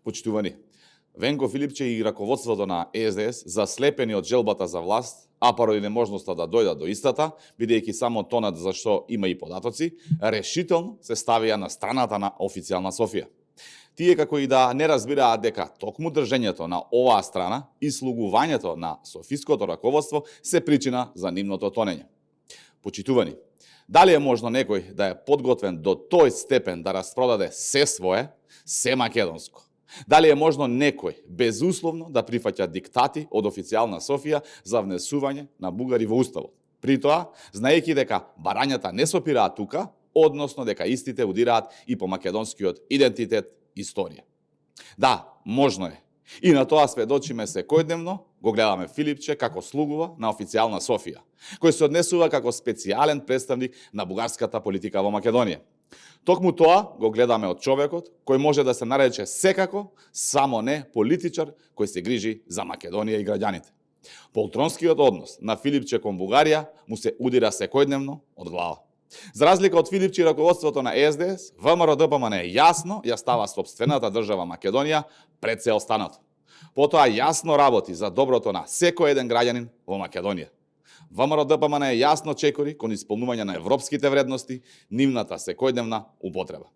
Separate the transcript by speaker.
Speaker 1: Почитувани, Венко Филипче и раководството на ЕСДС, заслепени од желбата за власт, а поради неможноста да дојдат до истата, бидејќи само тонат за што има и податоци, решително се ставија на страната на официјална Софија. Тие како и да не разбираат дека токму држењето на оваа страна и слугувањето на софиското раководство се причина за нивното тонење. Почитувани, дали е можно некој да е подготвен до тој степен да распродаде се свое, се македонско? Дали е можно некој безусловно да прифаќа диктати од официјална Софија за внесување на бугари во уставот? При тоа, знаејќи дека барањата не сопираат тука, односно дека истите удираат и по македонскиот идентитет и историја. Да, можно е. И на тоа сведочиме секојдневно, го гледаме Филипче како слугува на официјална Софија, кој се однесува како специјален представник на бугарската политика во Македонија. Токму тоа го гледаме од човекот кој може да се нарече секако, само не политичар кој се грижи за Македонија и граѓаните. Полтронскиот однос на Филипче кон Бугарија му се удира секојдневно од глава. За разлика од Филипче и раководството на ЕСДС, ВМРО-ДПМН јасно ја става сопствената држава Македонија пред се останато. Потоа јасно работи за доброто на секој еден граѓанин во Македонија. ВМРО-ДПМН јасно чекори кон исполнување на европските вредности, нивната секојдневна употреба.